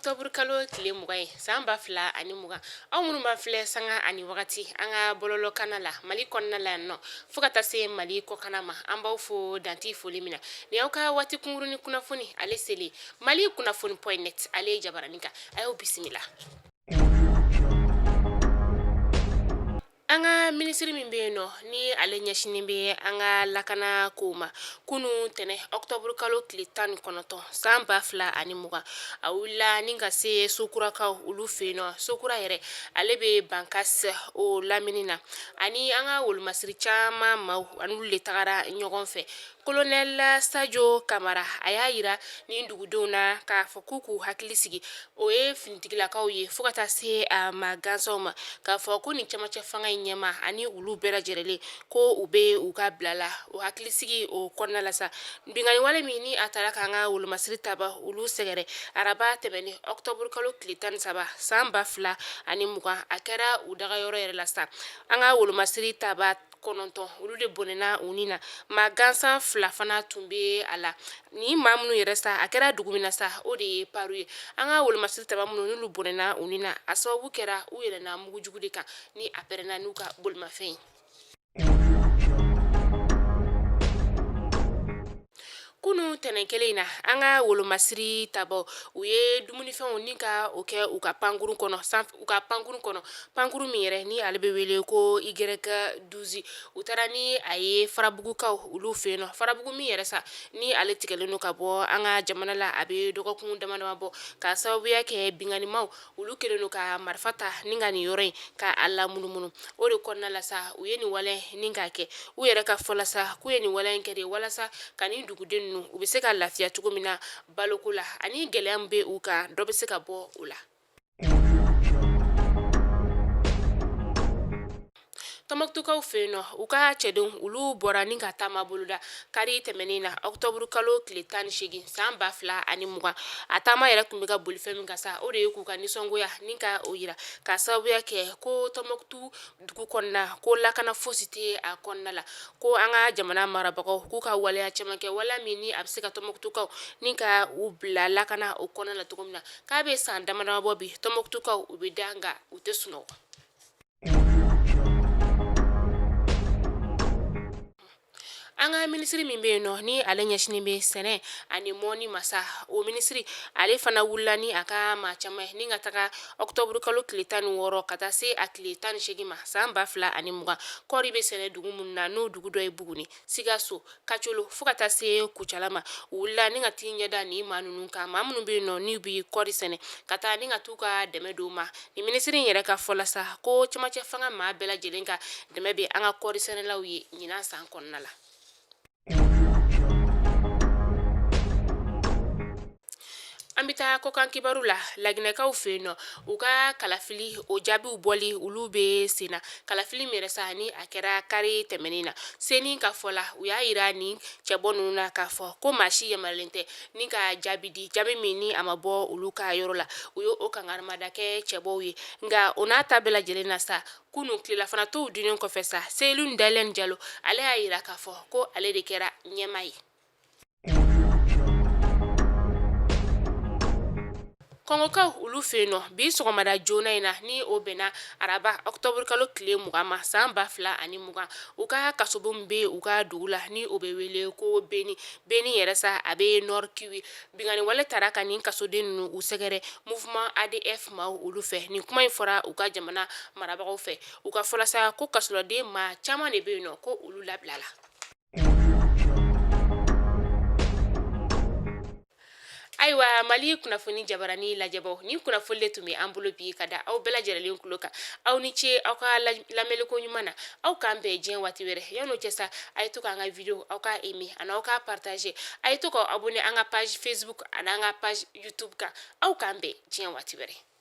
Octobre kalo tile 20 ye san 2020. Aw minnu b'an filɛ sanga ani wagati an ka bɔlɔlɔkanna la Mali kɔnɔna la yan nɔ, fo ka taa se Mali kɔkanna ma, an b'aw fo dan tɛ foli min na. Nin y'aw ka waati kunkurunnin kunnafoni ale selen Mali kunnafoni point net ale ye jabaranin kan. A y'aw bisimila. An ka minisiri min bɛ yen nɔ ni ale ɲɛsinnen bɛ an ka lakana kow ma, kunun tɛnɛn octobre kalo tile 19 san 2020, a wulila ni ka se Sokurakaw olu fɛ yen nɔ. Sokura yɛrɛ ale bɛ Bankas o lamini na, ani an ka wolomasiri caman maaw an'olu de tagara ɲɔgɔn fɛ. Kolonɛli Sajo Kamara a y'a yira nin dugudenw na k'a fɔ k'u k'u hakili sigi, o ye finitigilakaw ye fo ka taa se a maa gansanw ma, k'a fɔ ko nin cɛmancɛ fanga in ɲɛmaa ani olu bɛɛ lajɛlen ko u bɛ u ka bila la. O hakili sigi o kɔnɔna la sa, binkanni wale min ni a taara k'an ka wolomasiri taba olu sɛgɛrɛ araba tɛmɛnen octobre kalo tile 13 san 2020, a kɛra u dagayɔrɔ yɛrɛ la sa. An ka wolomasiri taba 9 olu de bɔnɛna u ni na, maa gansan 2 fana tun bɛ a la. Ni maa minnu yɛrɛ sa, a kɛra dugu min na sa, o de ye Paru ye. An ka wolomasiri taba minnu n'olu bɔnɛna u ni na, a sababu kɛra u yɛlɛnna mugujugu de kan ni a pɛrɛnna n'u ka bolimafɛn ye. Kunun tɛnɛn kelen in na, an ka wolomasiri tabaw u ye dumunifɛnw ni ka o kɛ u ka pankurun kɔnɔ, u ka pankurun kɔnɔ, pankurun min yɛrɛ ni ale bɛ wele ko Y12. U taara ni a ye Farabugukaw olu fɛ yen nɔ. Farabugu min yɛrɛ sa ni ale tigɛlen don ka bɔ an ka jamana la, a bɛ dɔgɔkun dama dama bɔ, k'a sababuya kɛ binkannimaw olu kɛlen don ka marifa ta ni ka nin yɔrɔ in ka a lamunumunu. O de kɔnɔna la sa, u ye nin wale ni k'a kɛ. U yɛrɛ ka fɔ la sa, k'u ye nin wale in kɛ de walasa ka nin duguden ninnu u bɛ se ka lafiya cogo min na baloko la, ani gɛlɛya min bɛ u kan, dɔ bɛ se ka bɔ o la. Tɔnbukutukaw fɛ yen nɔ, u ka cɛdenw olu bɔra ni ka taama boloda kari tɛmɛnen na octobre kalo tile 18 san 2020. A taama yɛrɛ tun bɛ ka boli fɛn min kan sa, o de ye k'u ka nisɔngoya ni ka o yira, k'a sababuya kɛ ko Tɔnbukutu dugu kɔnɔna ko lakana fosi tɛ a kɔnɔna la, ko an ka jamana marabagaw k'u ka waleya caman kɛ, waleya min ni a bɛ se ka Tɔnbukutukaw ni ka u bila lakana o kɔnɔna la cogo min na. K'a bɛ san dama dama bɔ bi, Tɔnbukutukaw u bɛ da nka u tɛ sunɔgɔ. An ka minisiri min bɛ yen nɔ ni ale ɲɛsinnen bɛ sɛnɛ ani mɔni ma sa, o minisiri ale fana wulila ni a ka maa caman ye ni ka taga octobre kalo tile 16 ka taa se a tile 18 ma san 2020. Kɔɔri bɛ sɛnɛ dugu minnu na, n'o dugu dɔ ye Buguni, Sikaso, Kacolo fo ka taa se Kucala ma, u wulila ni ka t'i ɲɛda nin maa ninnu kan, maa minnu bɛ yen nɔ n'u bɛ kɔɔri sɛnɛ, ka taa ni ka t'u ka dɛmɛ d'u ma. Nin minisiri in yɛrɛ ka fɔ la sa, ko cɛmancɛ fanga maa bɛɛ lajɛlen ka dɛmɛ bɛ an ka kɔɔri sɛnɛlaw ye ɲinan san kɔnɔna la. An bɛ taa kɔkan kibaru la. Laginɛkaw fɛ yen nɔ, u ka kalafili o jaabiw bɔli olu bɛ sen na. Kalafili min yɛrɛ sa ni a kɛra kari tɛmɛnen na, CENI ka fɔ la, u y'a yira nin cɛbɔ ninnu na k'a fɔ ko maa si yamaruyalen tɛ ni ka jaabi di, jaabi min ni a ma bɔ olu ka yɔrɔ la. U ye o kangarimada kɛ cɛbɔw ye. Nka o n'a ta bɛɛ lajɛlen na sa, kunun tilelafana tow dunnen kɔfɛ sa, Seyiluni Dalɛn Jalo ale y'a yira k'a fɔ ko ale de kɛra ɲɛmaa ye. Kɔngɔkaw olu fɛ yen nɔ, bi sɔgɔmada joona in na, ni o bɛnna araba octobre kalo tile 20 ma san 2020, u ka kasobon min bɛ u ka dugu la ni o bɛ wele ko Beni. Beni yɛrɛ sa, a bɛ Nord Kivu. Binkanni wale taara ka nin kasoden ninnu u sɛgɛrɛ mouvement ADF maaw olu fɛ. Nin kuma in fɔra u ka jamana marabagaw fɛ. U ka fɔ la sa, ko kasoladen maa caman de bɛ yen nɔ ko olu labilala. Ayiwa, Mali kunnafoni jabarani lajɛbaw, nin kunnafoni de tun bɛ an bolo bi ka da aw bɛɛ lajɛlen tulo kan. Aw ni ce aw ka lamɛnliko ɲuman na. Aw k'an bɛn diɲɛ waati wɛrɛ. Yan'o cɛ sa, a ye to k'an ka video aw ka aimer ani aw ka partager. A ye to k'aw abonner an ka page Facebook ani an ka page YouTube kan. Aw k'an bɛn diɲɛ waati wɛrɛ.